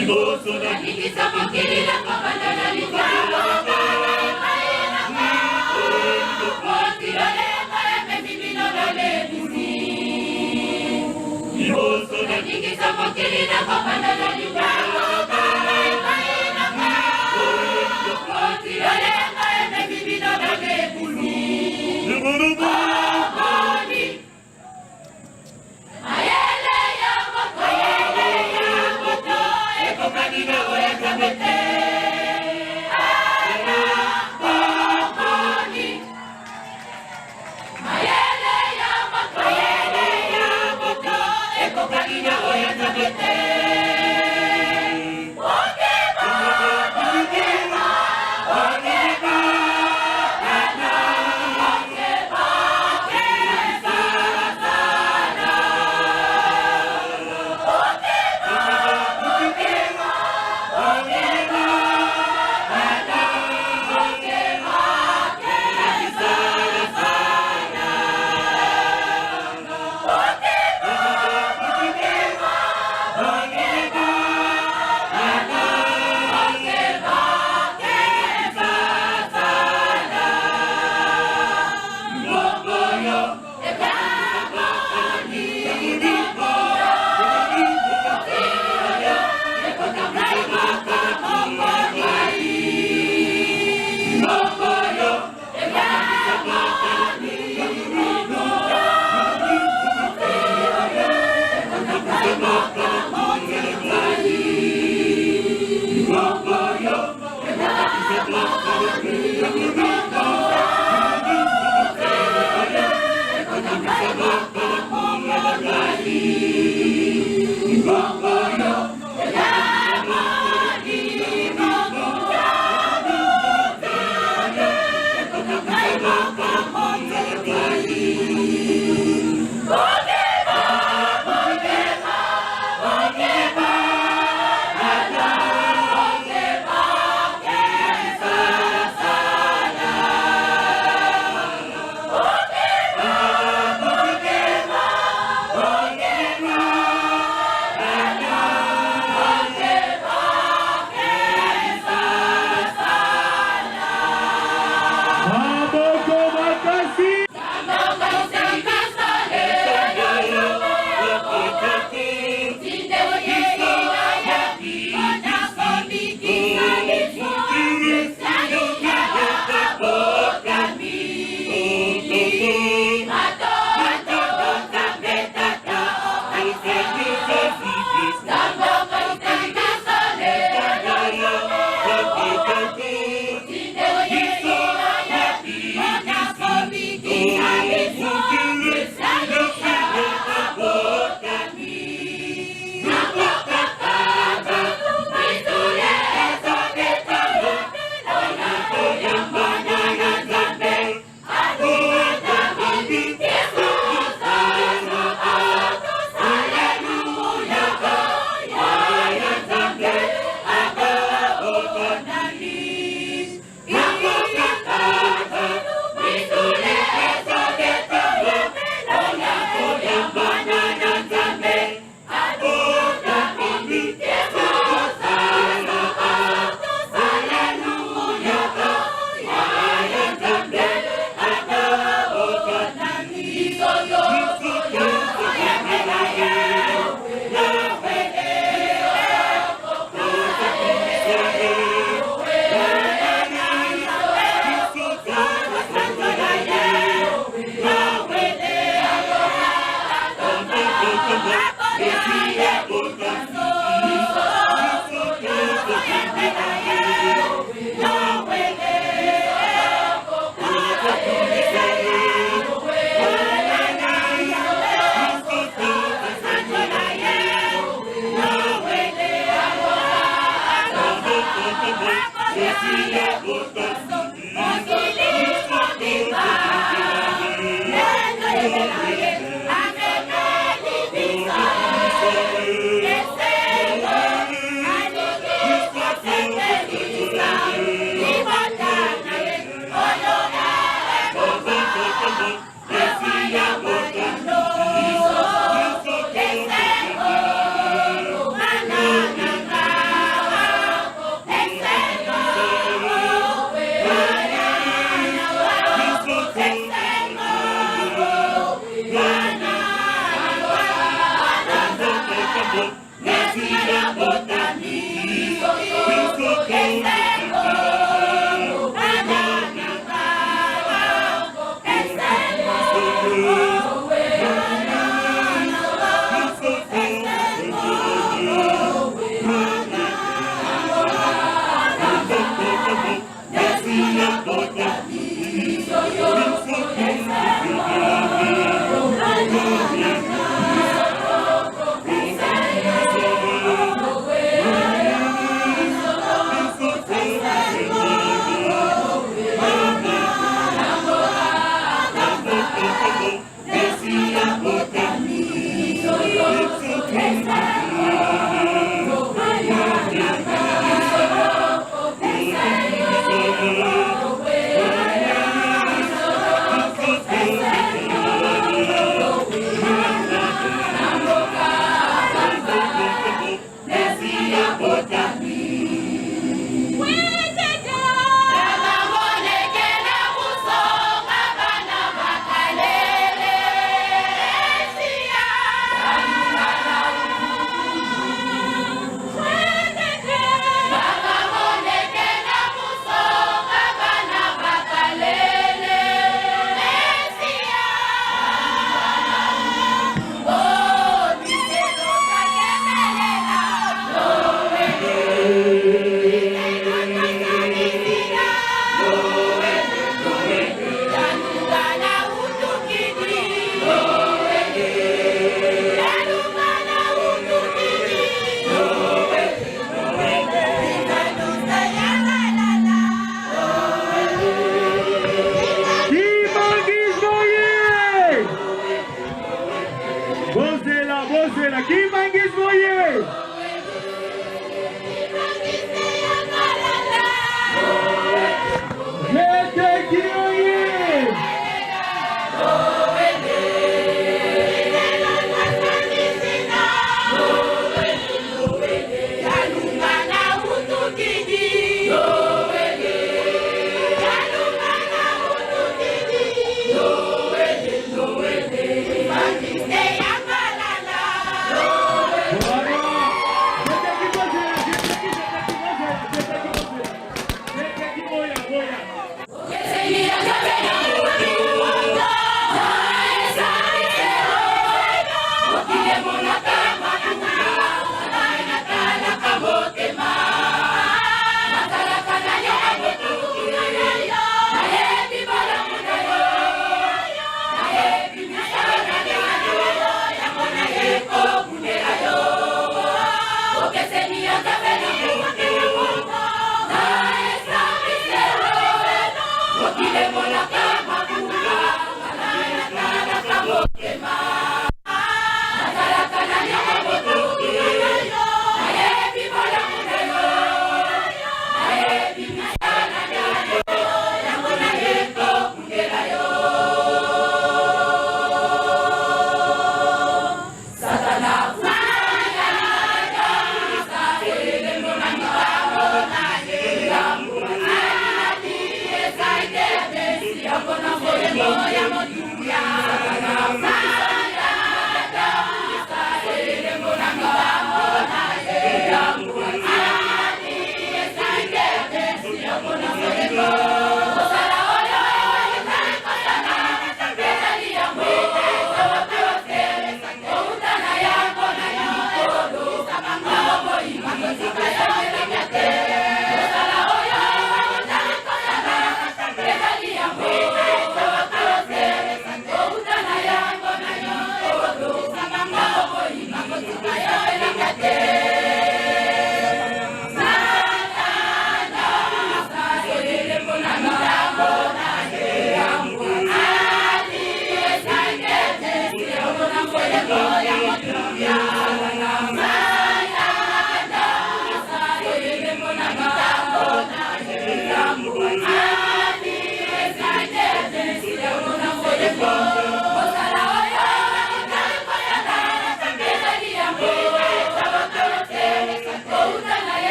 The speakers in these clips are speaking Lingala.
Liboso na mokili na kobanda na mokili na kobanda na Maboko makasi.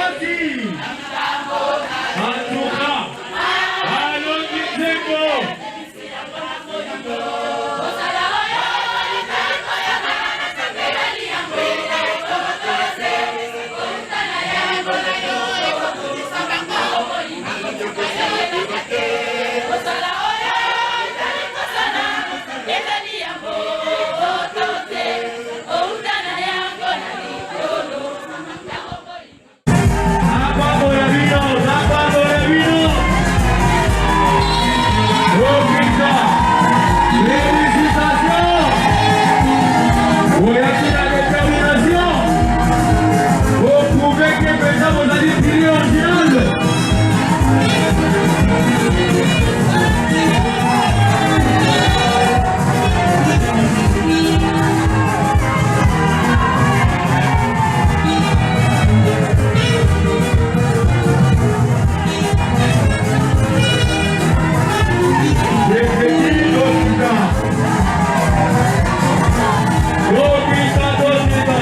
makasi. Antuka balongi nzembo. Napambola bino, napambola bino. Okita, félicitations. Oyaki na détermination. Oprouve que mpenza bozali pili original. Jeketi Dokita. Dokita, Dokita.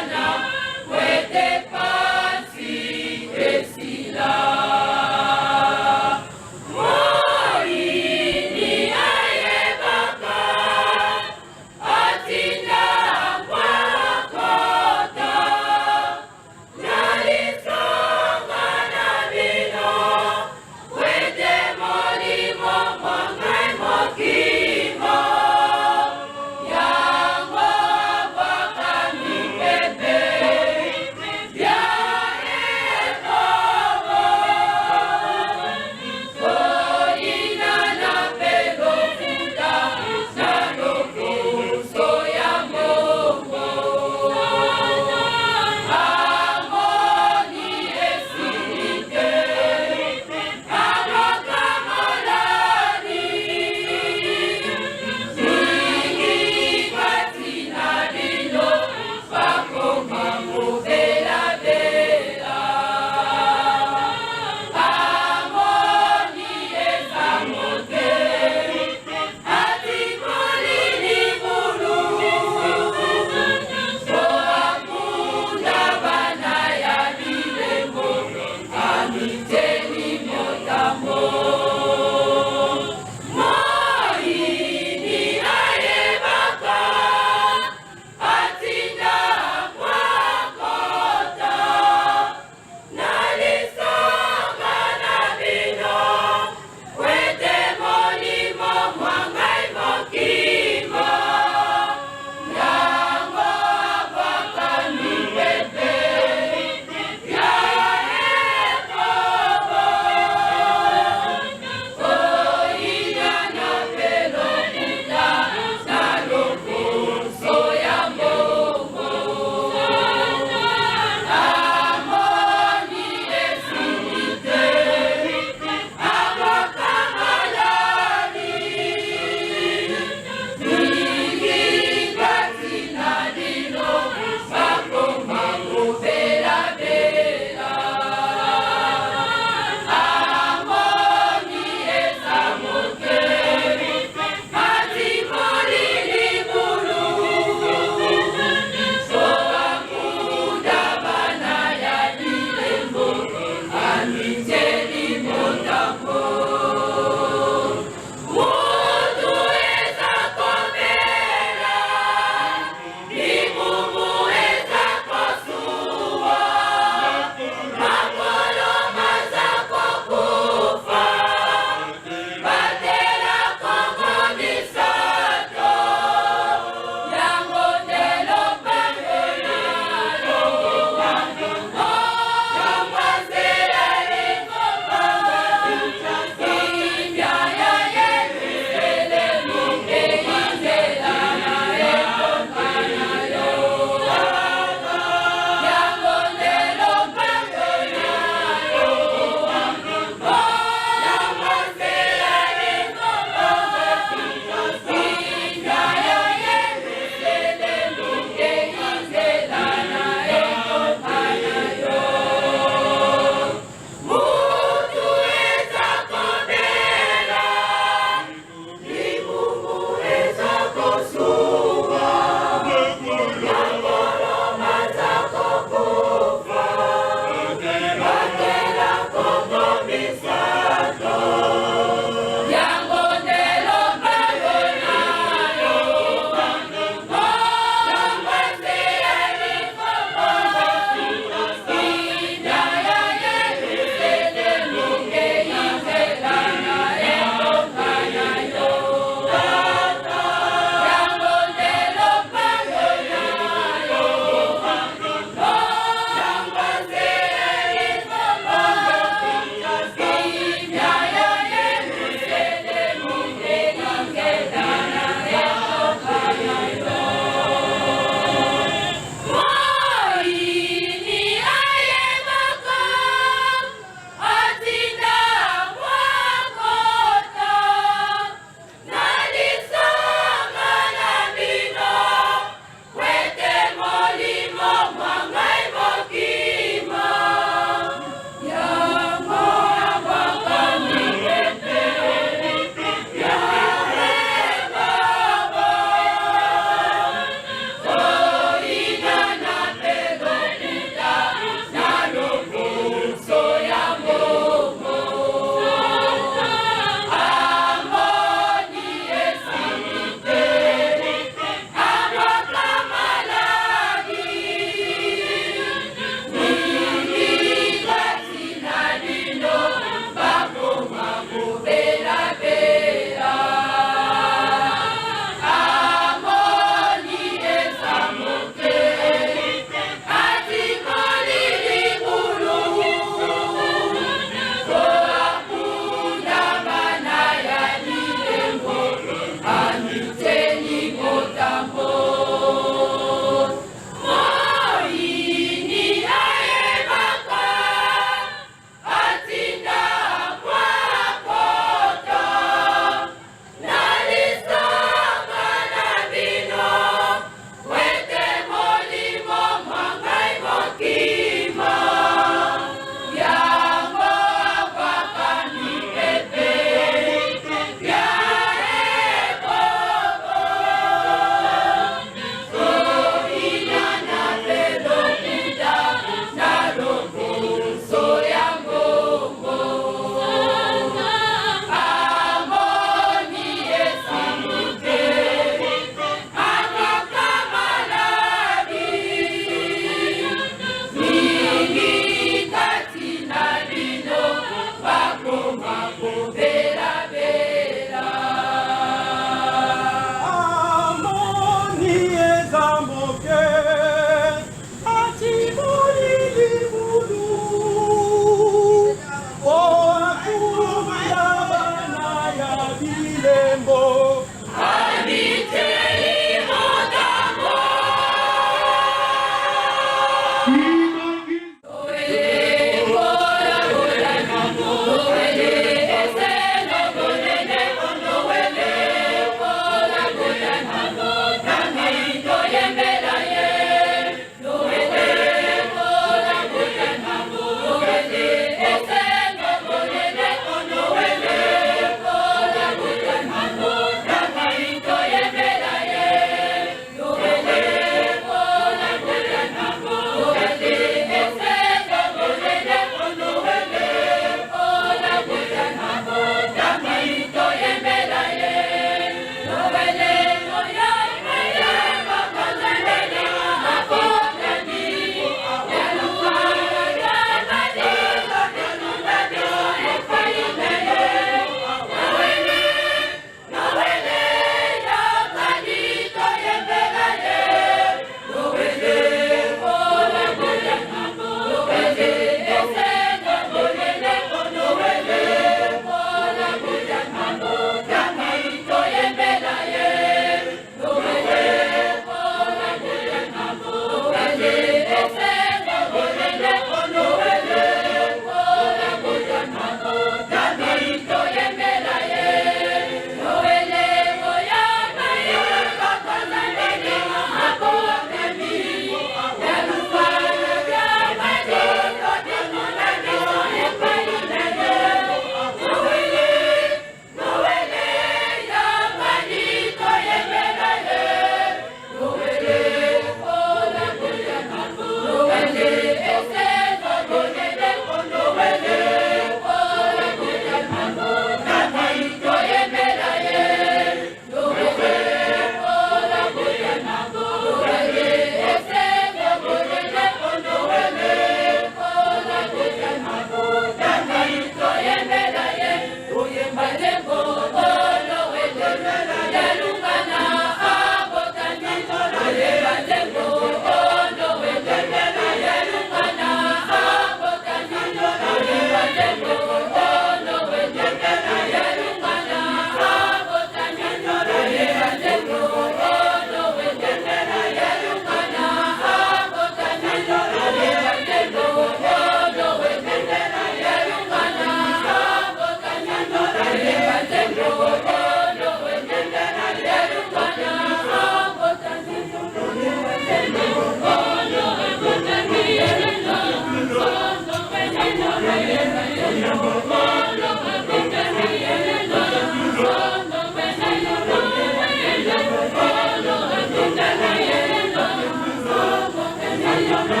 Thank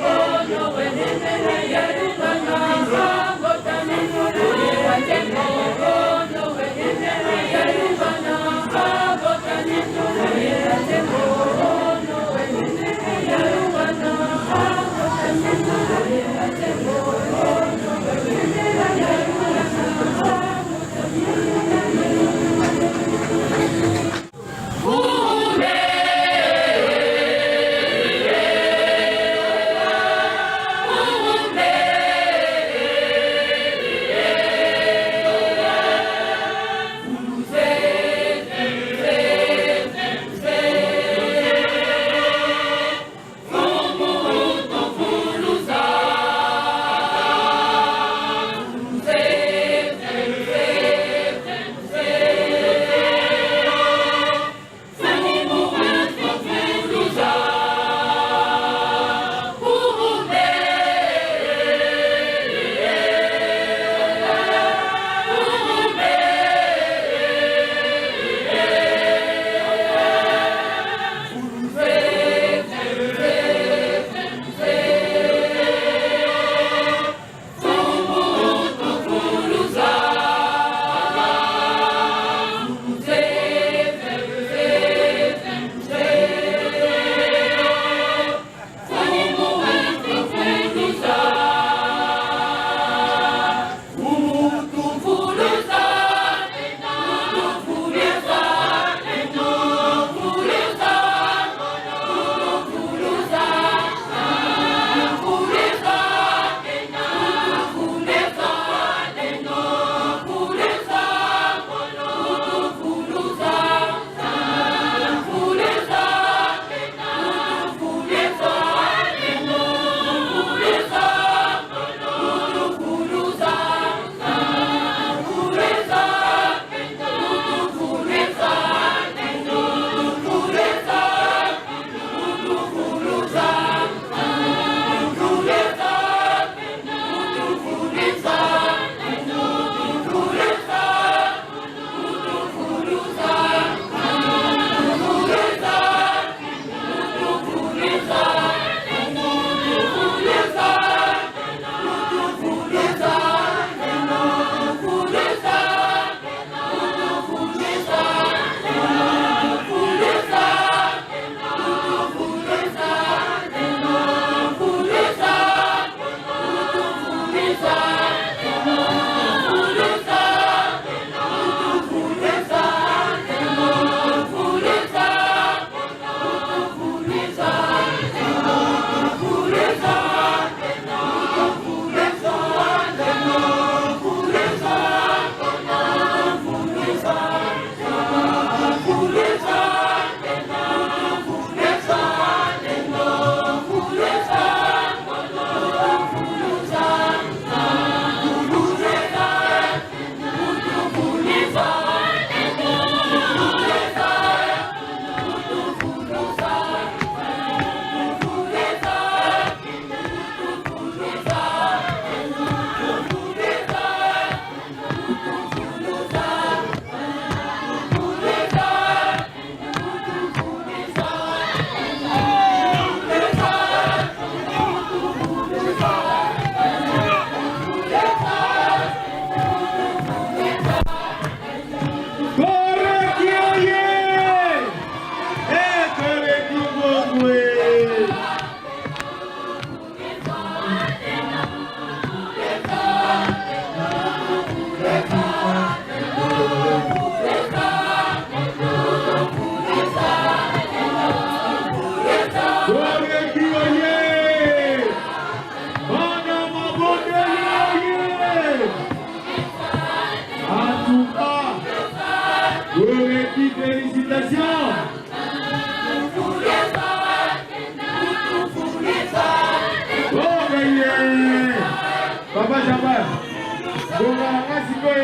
you.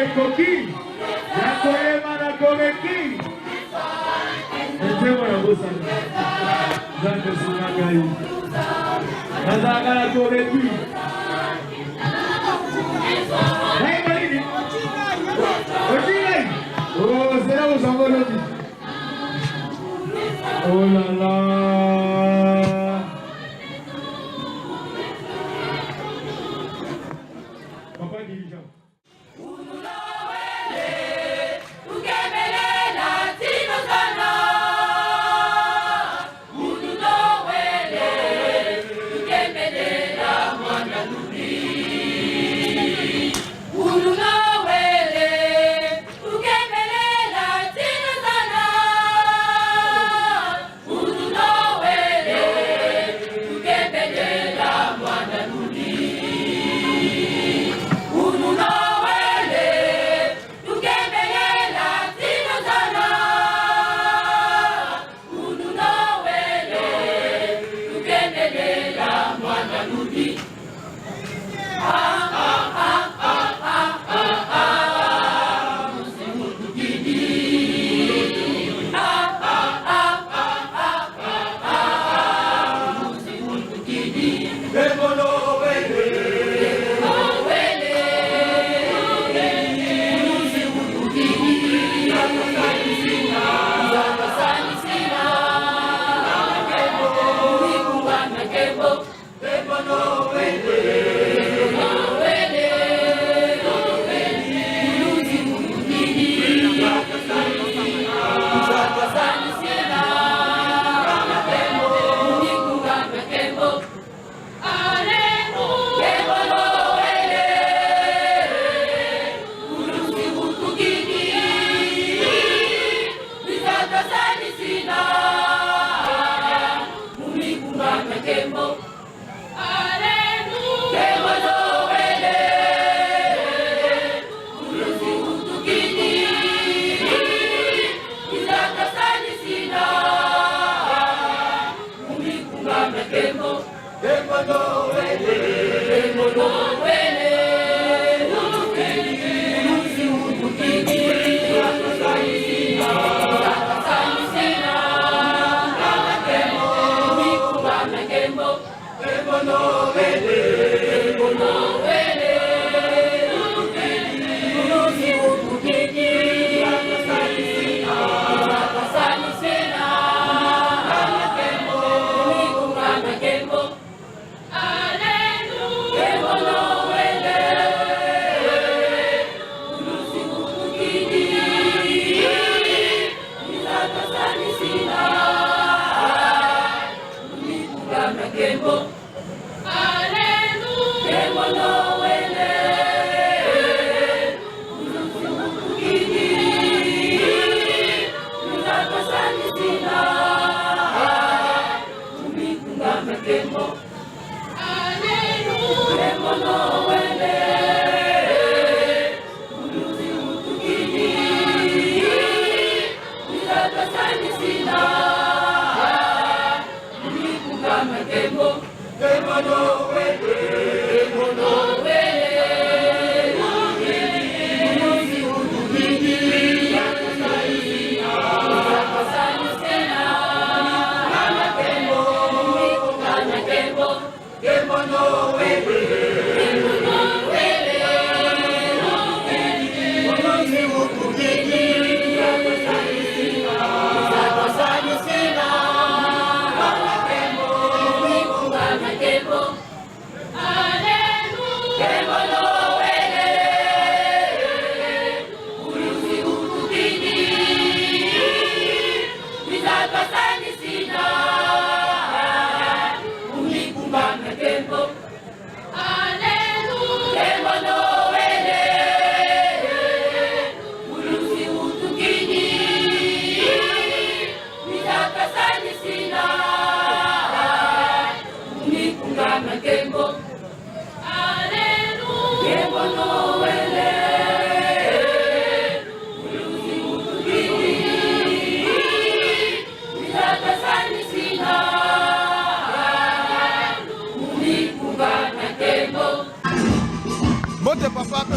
Ekoki ya koyema na komeki nzembo na bosana. Nzambe sunga ngai, nazalaka na komeki. Nayeba nini otingai ozela kozango lobi. Oh là là. Papa dirigeant. Alléluia.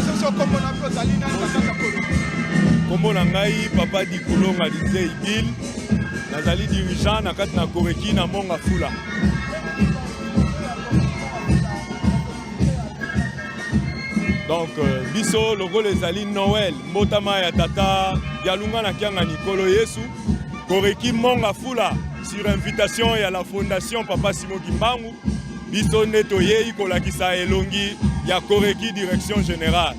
Pesa biso kombo na mpe ozali nani na kati ya Koreki? Kombo na ngai Papa Dikulonga Didier Igil, nazali dirigeant na kati na Koreki na Monga Fula. Donc euh, biso lokola ezali Noël, mbotama ya tata Dialunga na Kianga Nikolo Yesu, Koreki Monga Fula sur invitation ya la fondation Papa Simon Kimbangu, biso nde toyei kolakisa elongi ya Koreki direction générale.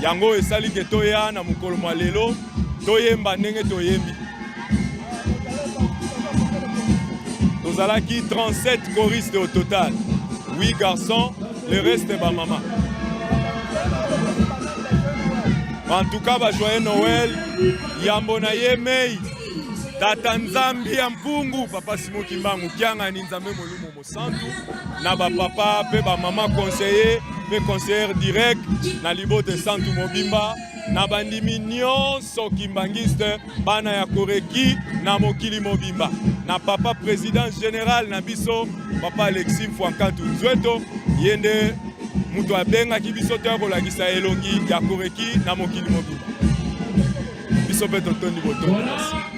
Yango esali ke toya na mokolo mwa lelo toyemba ndenge toyembi. Tozalaki 37 choristes au total, 8 garçons, le reste ba mama. En tout cas, ba joyeux Noël, yambo na ye mei tata nzambi ya mpungu papa Simon Kimbangu kiangani nzambe molumo mosantu na bapapa mpe bamama conseiller mpe conseillère direct na libote santu mobimba na bandimi nyonso kimbangiste bana ya koreki na mokili mobimba na papa président général na biso papa Alexis Mfuankatu Nzweto ye nde moto abengaki biso to ya kolakisa elongi ya koreki na mokili mobimba biso mpe totondi botondi. Merci.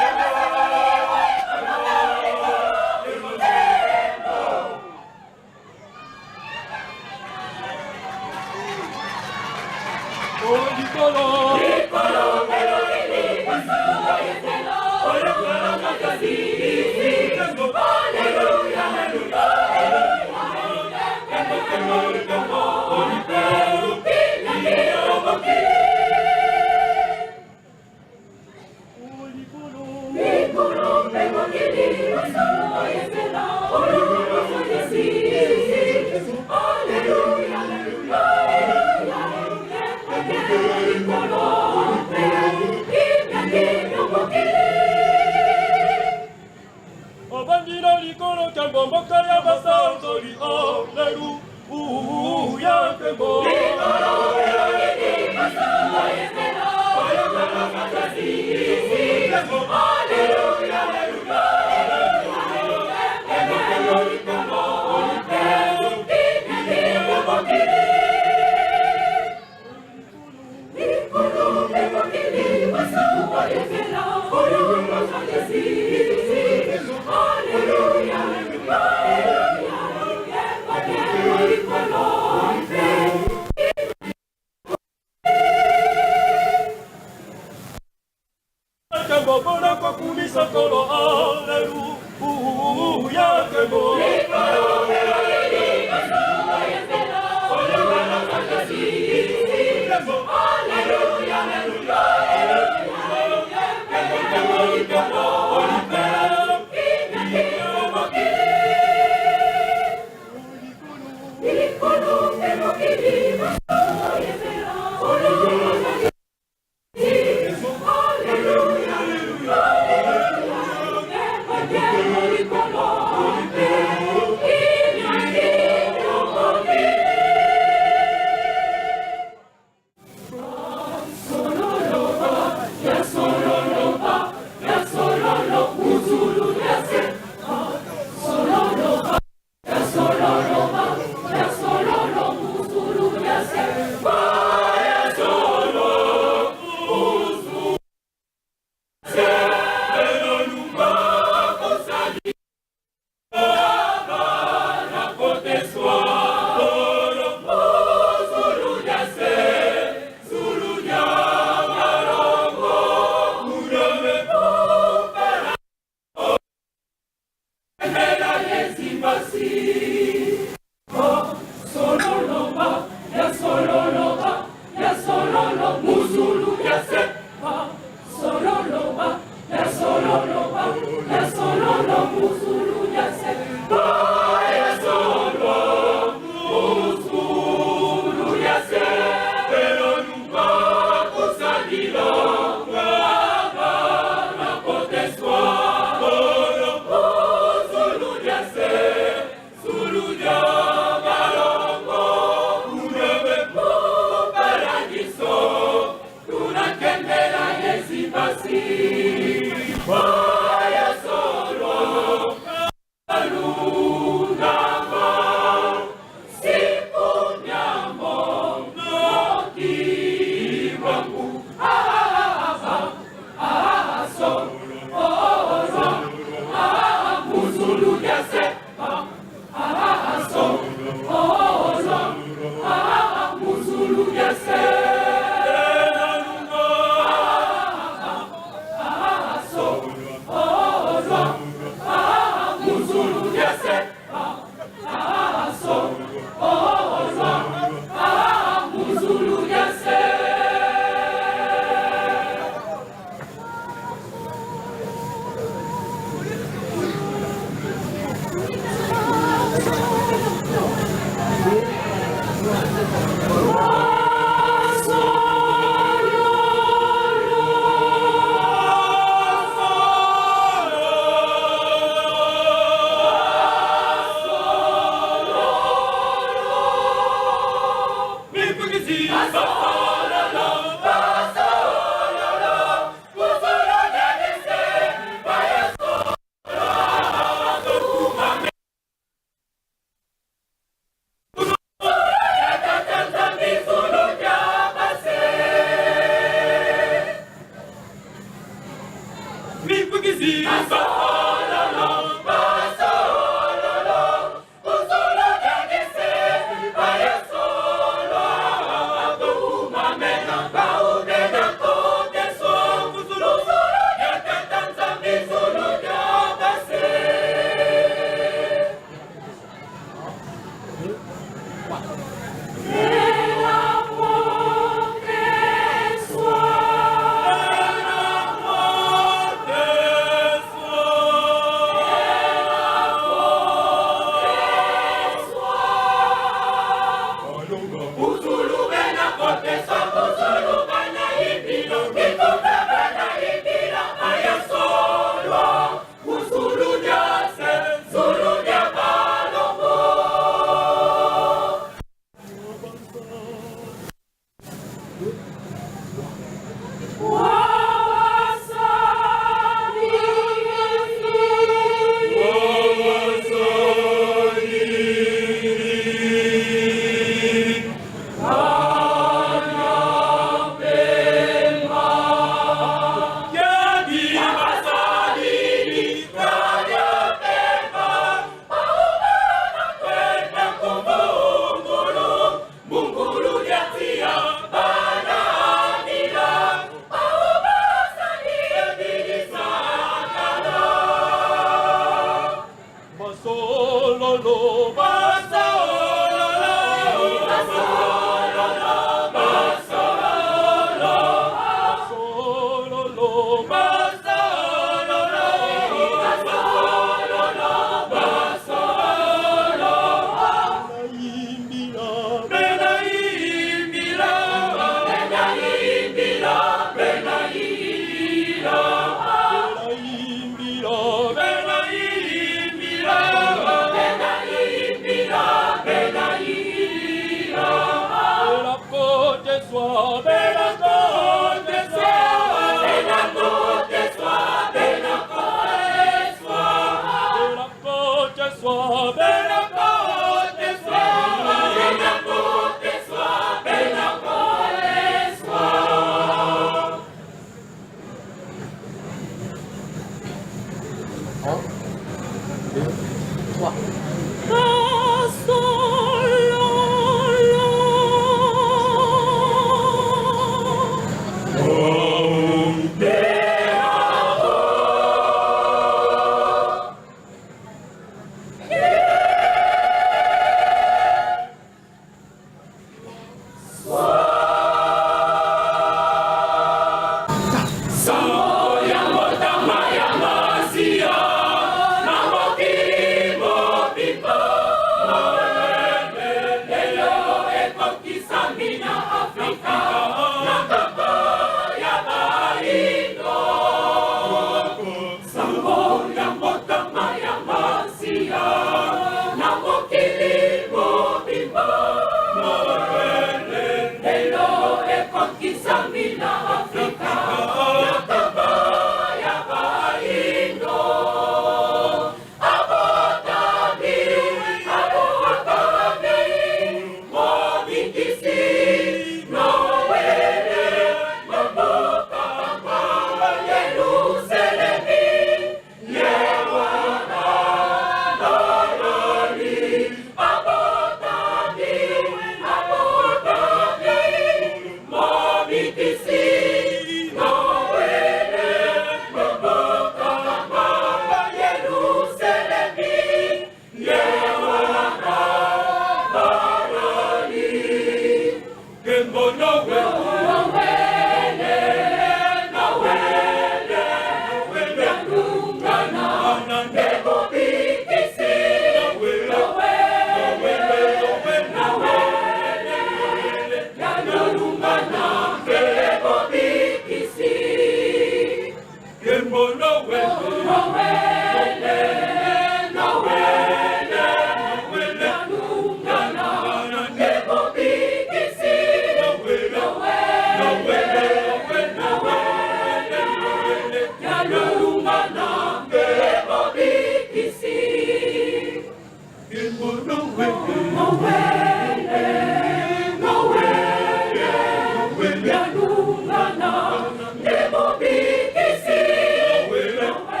Noel,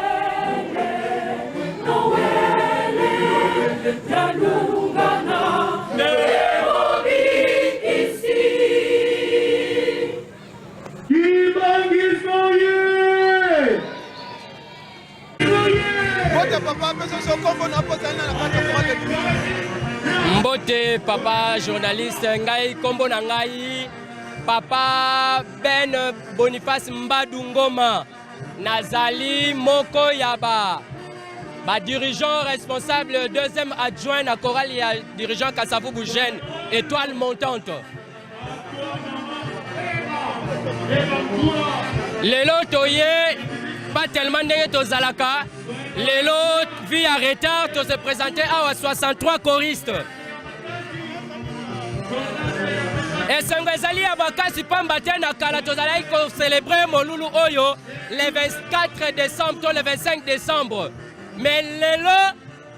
papa, pesa biso nkombo na mpo ozali na na kati ya chorale de Lumini. Mbote papa journaliste, ngai nkombo na ngai papa Ben Boniface Mbadu Ngoma. Nazali moko ya ba ba dirigeant responsable deuxième adjoint na chorale ya dirigeant Kasavubu Jeune étoile montante. Lelo toye pas tellement ndenge tozalaka lelo vie ya retard tose présente awa 63 choristes. Esengo ezali ya makasi pamba te na kala tozalaki kocelebre molulu oyo le 24 décembre to le 25 décembre, mais lelo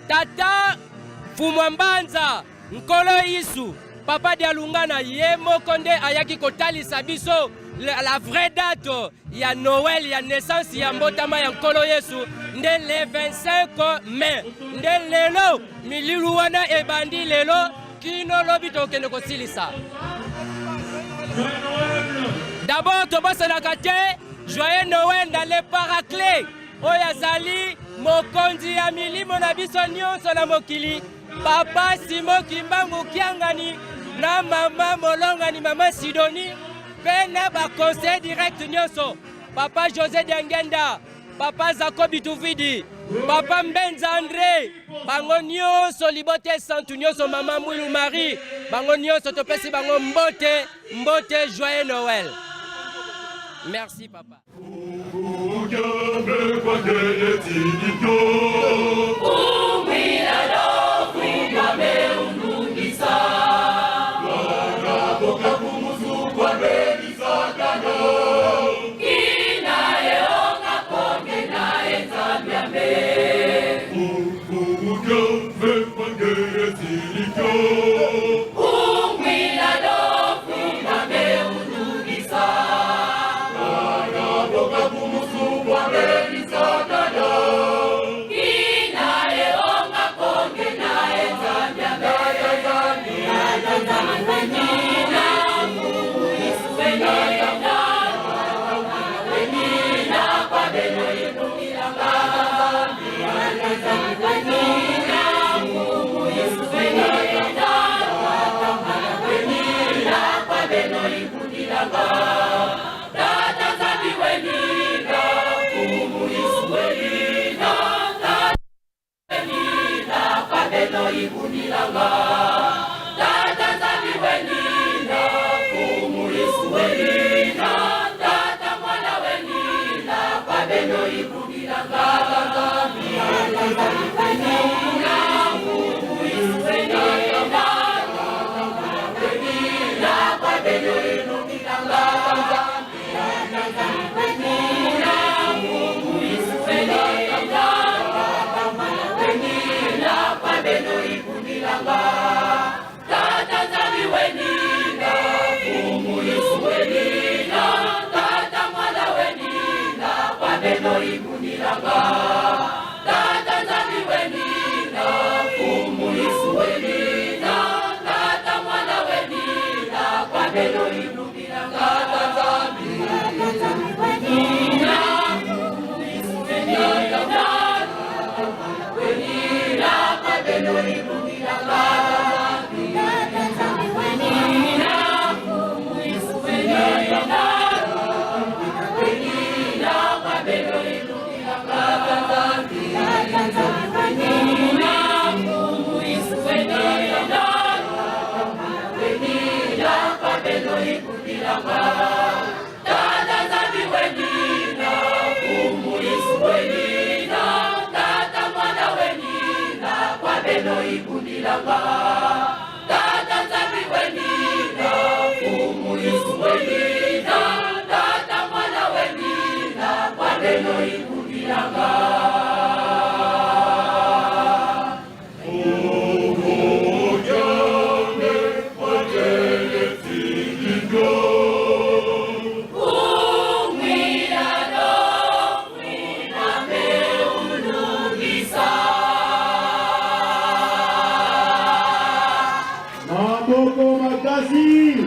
tata Fumwa Mbanza Nkolo Yesu Papa Dialungana ye moko nde ayaki kotalisa biso la vraie date ya Noël, ya naissance ya mbotama ya Nkolo Yesu nde le 25 mai. Nde lelo milulu wana ebandi lelo kino lobi tokende kosilisa. D'abord tobosanaka te joyeux Noël na le Paraclet oyo azali mokonzi ya milimo na biso nyonso na mokili, Papa Simon Kimbangu Kiangani na mama molongani mama Sidonie mpe na baconseiller direct nyonso, Papa José Diangenda, Papa Zako Bituvidi, Papa Mbenza André, bango nyonso libote santu nyonso, mama Mwilu Marie, bango nyonso topesi bango mbote mbote, joyeux Noël. Merci papa. Maboko makasi.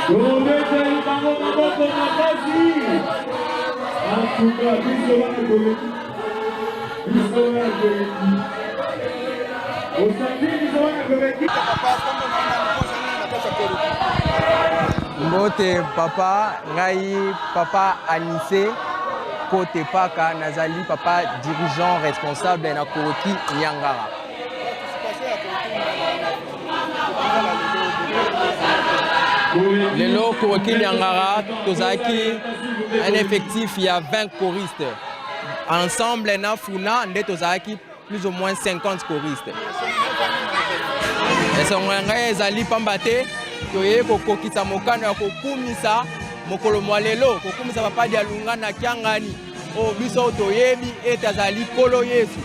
Tobeteli bango maboko makasi. Antuka biso bana toleki, biso bana toleki, osangi biso bana toleki. Mbote papa, ngai papa Anise Kote Paka, nazali papa dirigeant responsable na Koroki Nyangara. Lelo Koroki Nyangara tozalaki un effectif ya 20 choristes ensemble na Funa nde tozalaki plus ou moins 50 choristes. Esengo ya ngai ezali pamba te toyei kokokisa mokano ya kokumisa mokolo mwa lelo, kokumisa papa Dialunga na Kiangani oyo biso toyebi ete azali Nkolo Yesu.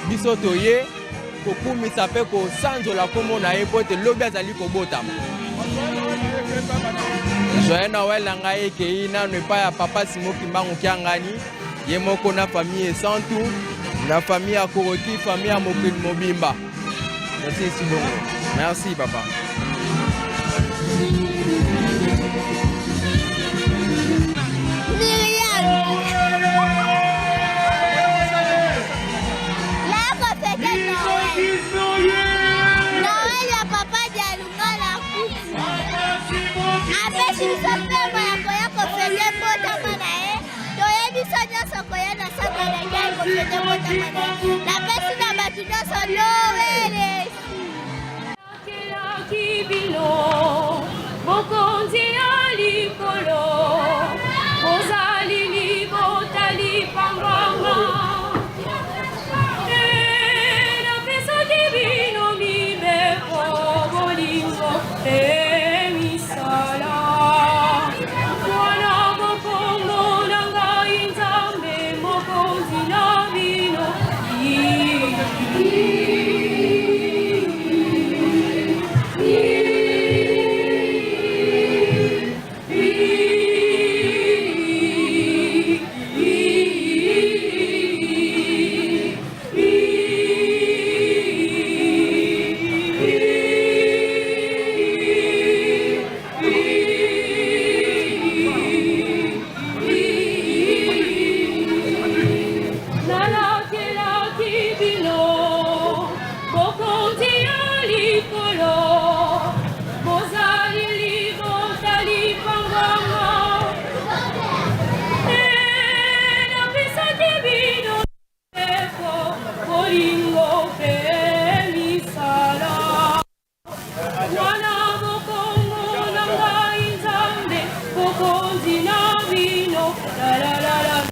Biso toye kokumisa mpe kosanzola nkombo na ye mpo ete lobi azali kobotama. Joyeux Noël na ngai ekei nano epai ya papa Simo Kimbangu Kiangani ye moko na famille esantu na famille ya Koroki, famille ya mokili mobimba. Merci Sibongo. Merci papa. Apesi biso mpema ya koya kofete mbotama na ye. Toye biso nyonso koya na sanga na ngai kofete mbotama na ye. Napesi na bato nyonso Noele. Nakelaki bino bokonzi ya likolo, bozali libota lipambwama. Eh, napesaki bino mibeko, bolingo mpe misala. Wana bokongo na ngai Nzambe mokonzi na bino. Nalakelaki bino bokonzi ya likolo, bozali libota lipangama. Eh, napesaki bino mibeko, bolingo mpe misala. Wana bokongo na ngai Nzambe bokonzi na bino. La la la la.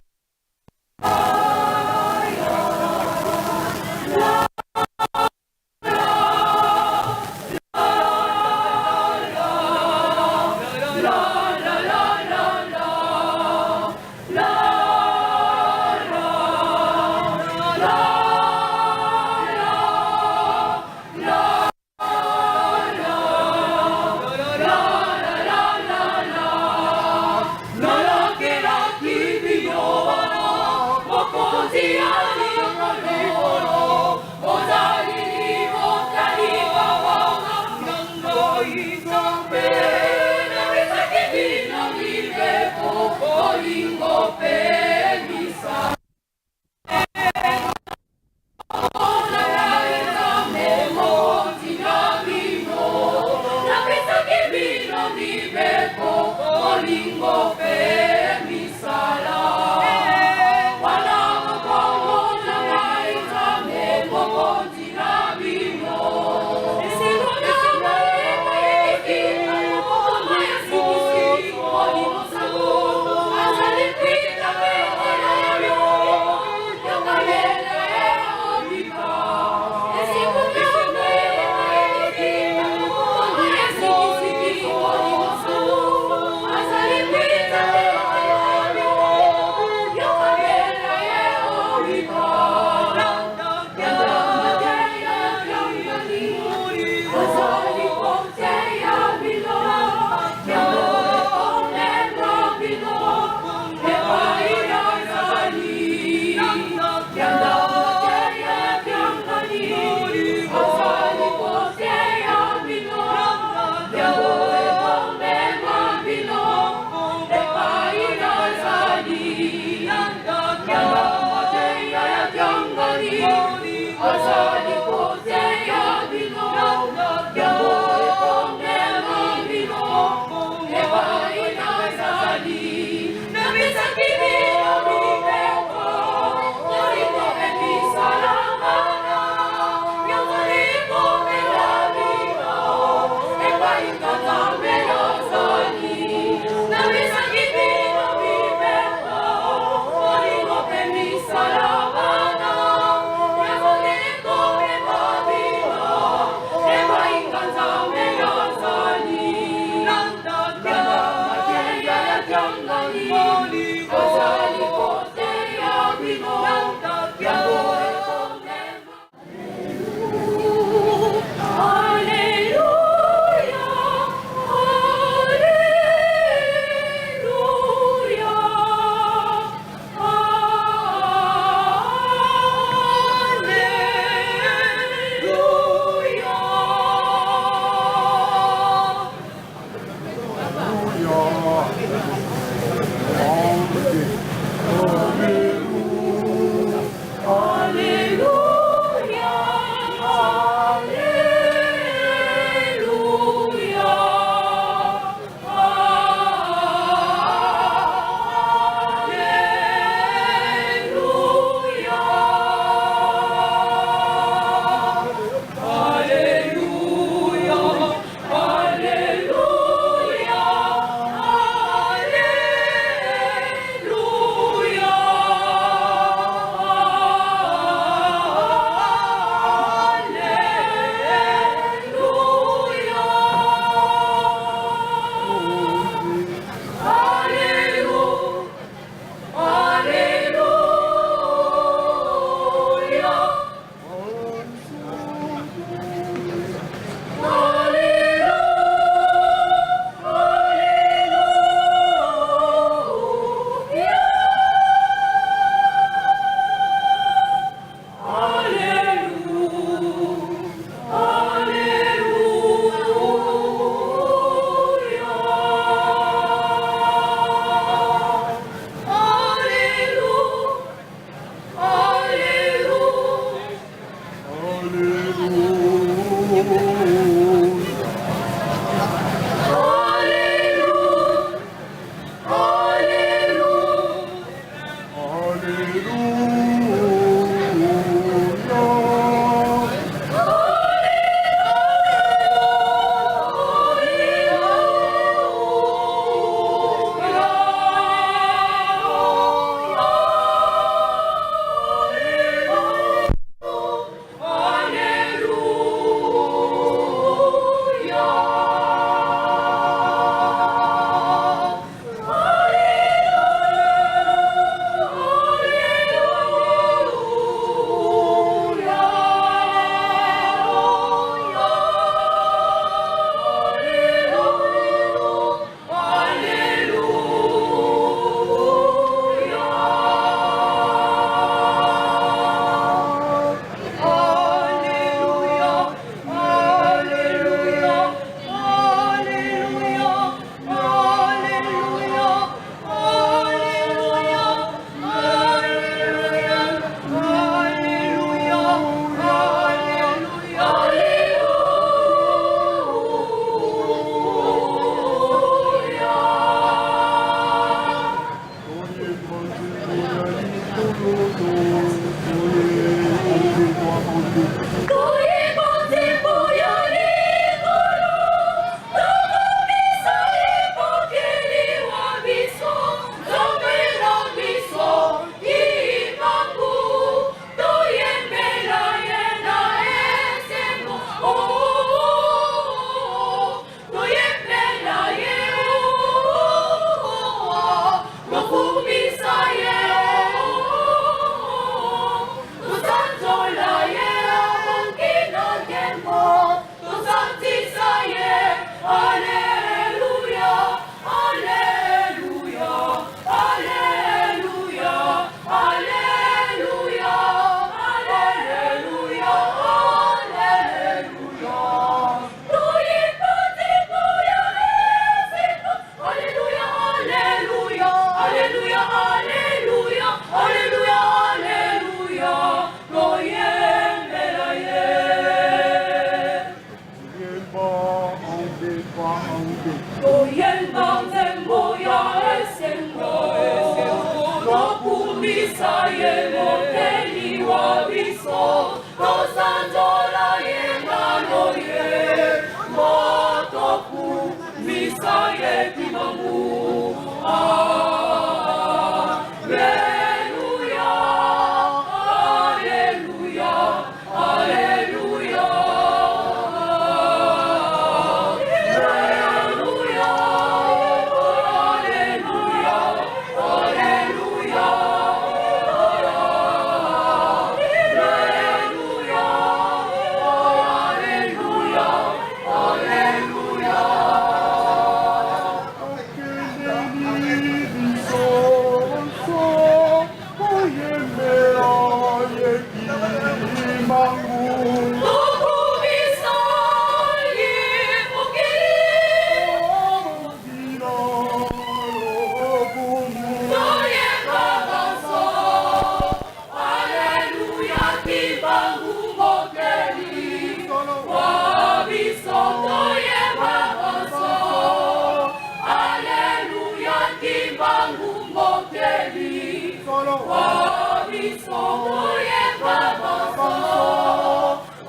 Wa biso toyemba banso,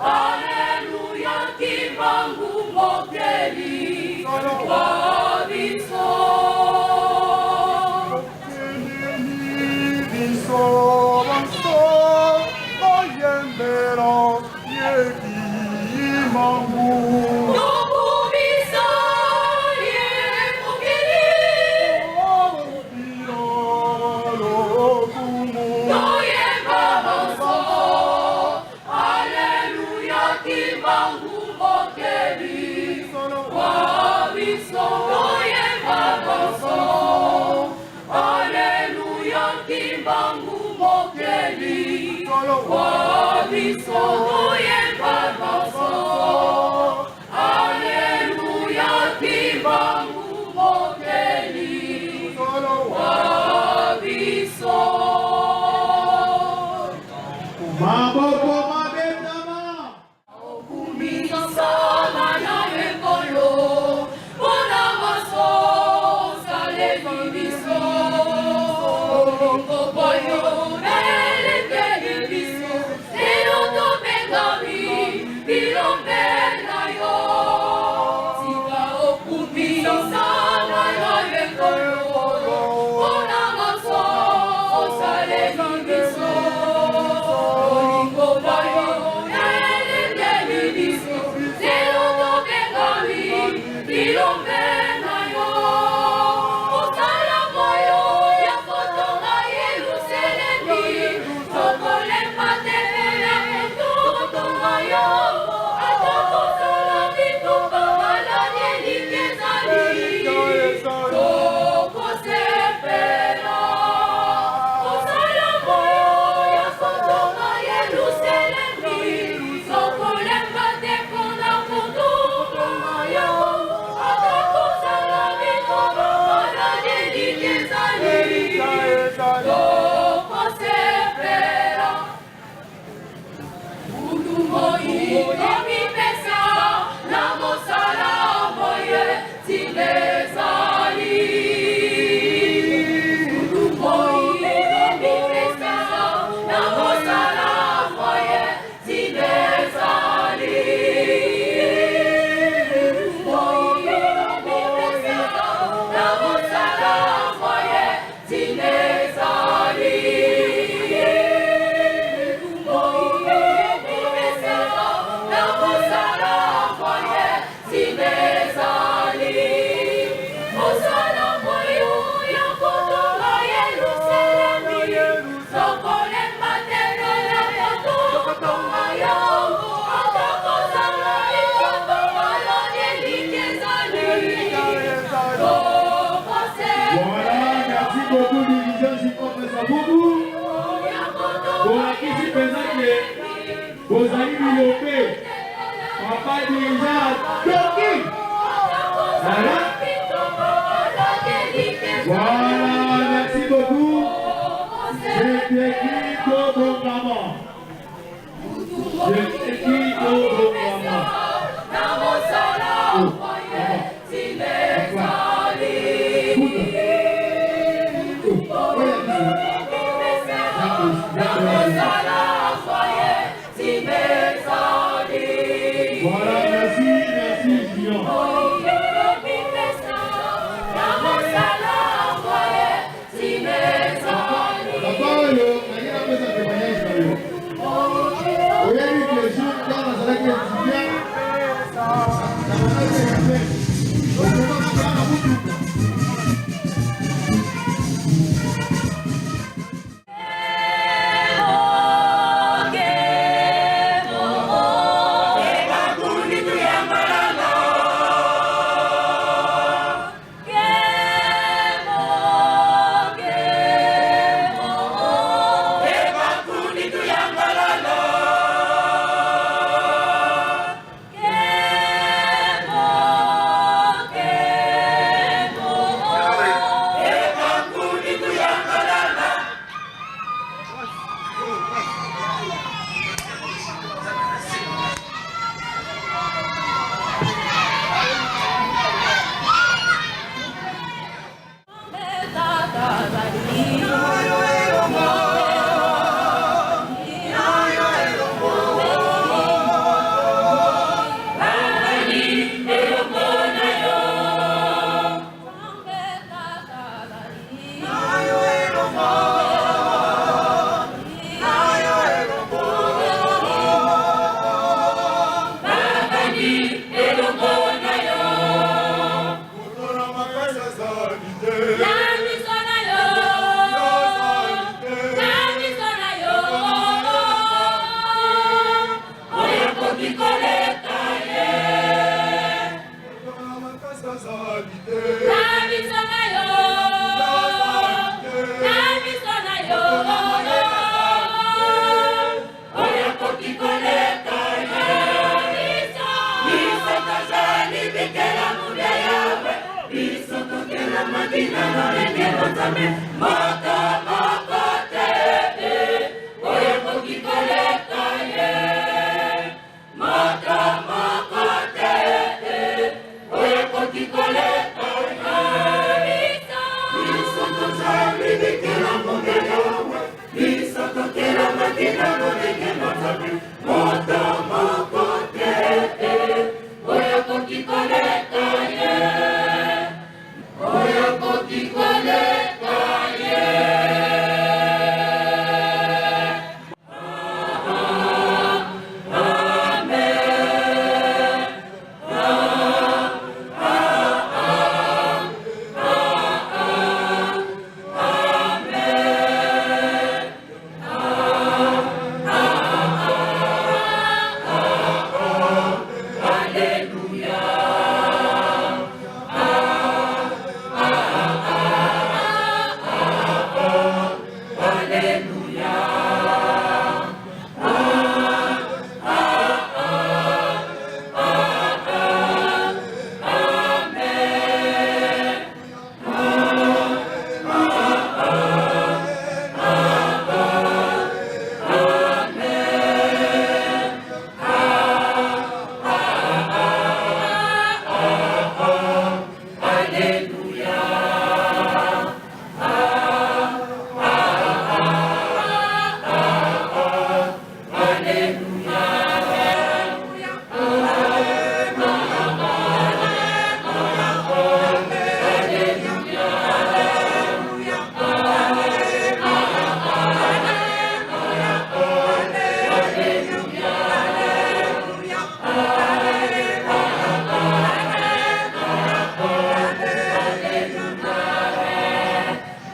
Alleluia Kimbangu mokeli wa biso. Biso banso bayembela ye Kimbangu. Tokumisa ye mokeli. Toyemba banso, Alleluia Kimbangu mokeli wa biso. Toyemba banso, Alleluia Kimbangu mokeli wa biso. Toyemba banso, Alleluia Kimbangu mokeli wa biso. Maboko mabetama. Okumisa na ekolo mpona maso osaleli biso, bolingo bwayo elekeli biso, lelo tobengami bilombe na yo. Tika okumisa na ekolo mpona maso osaleli biso, bolingo bwayo elekeli biso, lelo tobengami bilombe na yo. Mosala moyo ya kotonga Yelusalemi, tokolemba te mpona kotonga yango, ata kozala bitumba, maladi elikya ezali, tokosepela. Mosala moyo ya kotonga Yelusalemi, tokolemba te mpona kotonga yango, ata kozala bitumba, maladi elikya ezali, tokosepela. Butu moi tomipesa na mosala boye ntina ezali. Butu moi tomipesa na mosala boye ntina ezali. Butu moi tomipesa na mosala boye ntina ezali. Butu moi tomipesa na mosala boye ntina ezali. Mosala moyo ya kotonga Yelusalemi, tokolemba te mpona kotonga yango, ata kozala bitumba, maladi elikya ezali, Voilà, merci beaucoup, division Junior Kasavubu. Bolakisi mpenza ke bozali bilombe. Papa dirigeant toki. Voilà. Voilà, merci beaucoup. C'était Kito Bongama. C'était Kito Bongama. Na mosala boye ntina ezali. Na mosala boye ntina ezali. Voilà, merci, merci Junior. Na mosala boye ntina ezali. Papa oyo, naye napesa témoignage. Nzambe, moto moko te oyo akoki koleka ye. Moto moko te oyo akoki koleka ye. Biso tozali bikelamu bya Yawe, biso tokelamaki na lolenge lwa Nzambe, moto moko te oyo akoki koleka ye. Oyo akoki koleka ye.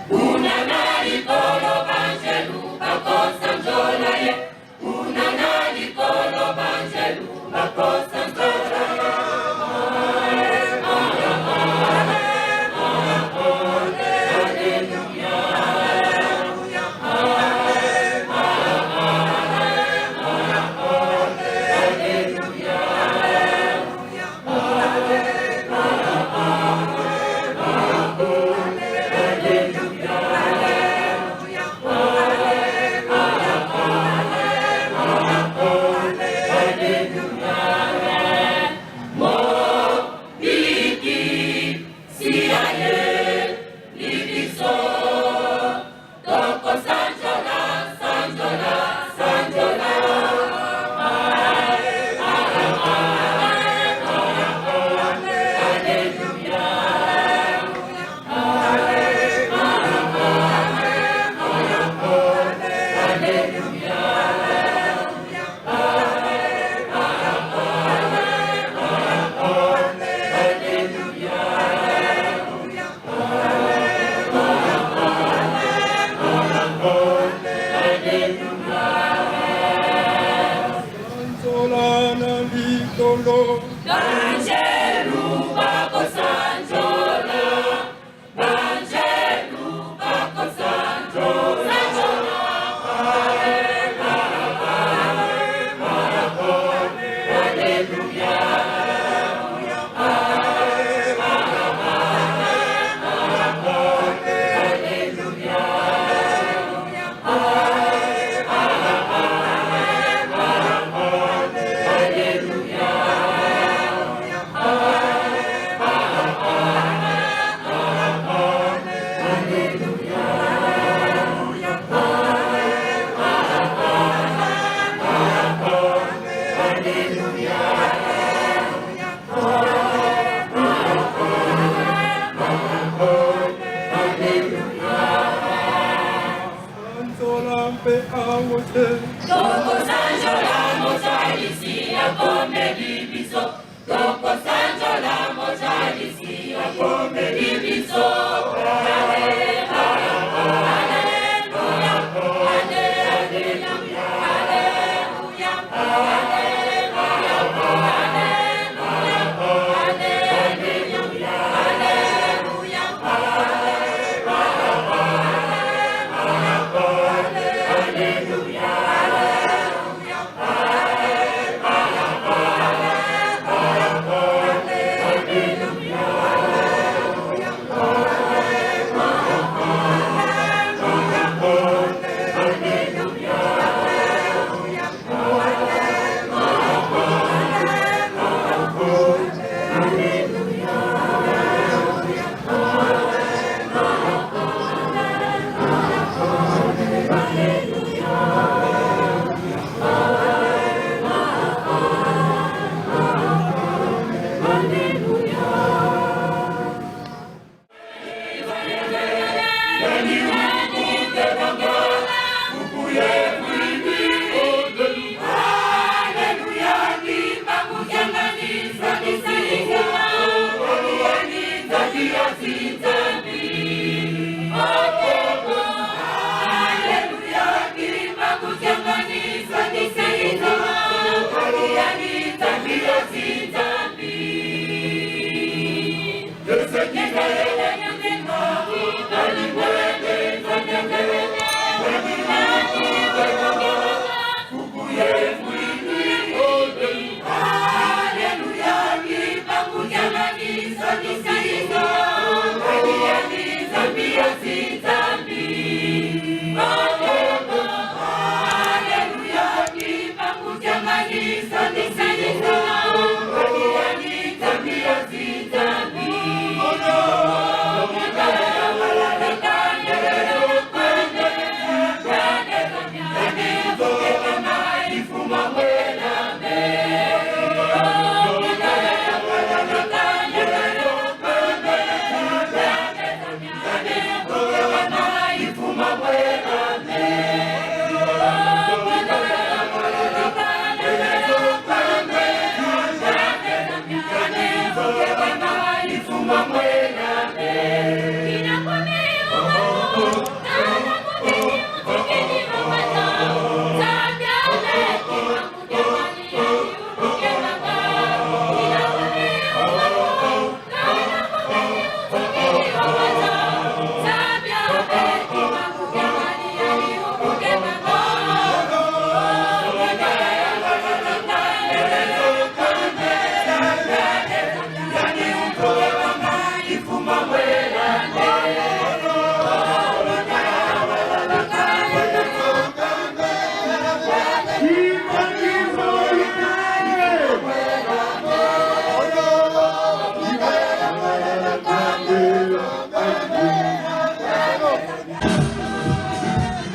Kuna na likolo banjelu bakosanzola ye. Kuna na likolo banjelu bakosanzola ye. Mobiki, si aye, libiso, toko sanjola, sanjola, sanjola. Sanzola na likolo. Banjelu bakosanjola, banjelu bakosanjola. Sanzola mpe awa te. Tokosanjola mozalisi akomeli biso, tokosanjola mozalisi akomeli biso. Alleluya, alleluya, alleluya, alleluya, alleluya, alleluya, alleluya. Alleluia.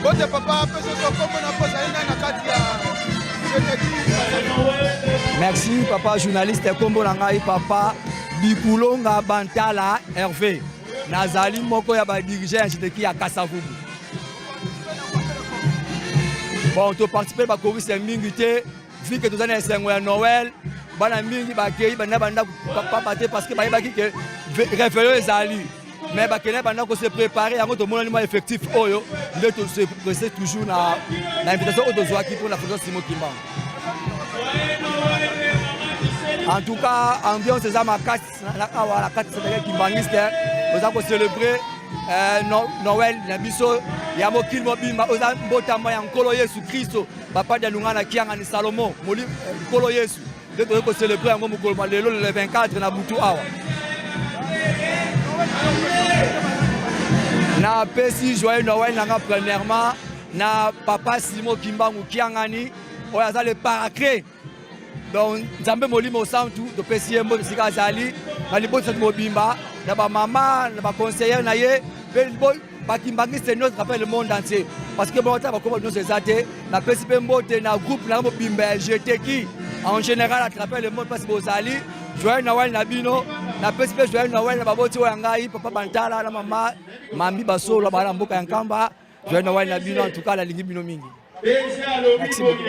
Bote papa apesa biso kombo na mpo ozali nani na kati ya Merci papa journaliste kombo na ngai papa Bikulonga Bantala Hervé nazali moko ya ba dirigeant ya Jiteki ya Kasavubu. Bon to participer ba choriste mingi te vu que toza na esengo ya Noël bana mingi bakei banda bandako pamba te parce que bayebaki ke réveillon ezali mais bakende banda ko se préparer yango tomonani mwa effectif oyo nde tose presse toujours na, na invitation oyo tozwaki mpo na président Simon Kimbangu. En tout cas ambiance eza makasi awa na kati ya kimbangiste oza ko célébrer euh, Noël na biso ya mokili mobimba oza mbotama ya Nkolo Yesu Kristo papa Dialungana na Kiangani Salomo moli euh, Nkolo Yesu nde toyei kocelebre yango mokolo mwa lelo le 24 na butu awa. Napesi joyeux Noël na nga premièrement na papa Simon Kimbangu Kiangani oyo aza le paraclet donc Nzambe molimo santu topesi ye mbote esika azali na libota mobimba na bamama na baconseillere na ye mpe bakimbangiste nyonso rappelle le monde entier parce que bongo ata bakoma nyonso eza te napesi mpe mbote na groupe na mobimba ya jeteki en général à travers le monde mpasi bozali joyeux noël na bino napesi mpe joyeux noël na baboti oyo ya ngai papa bantala na mama mambi basolo baa na mboka ya nkamba joyeux noël na bino en tout cas nalingi bino mingi. Merci beaucoup.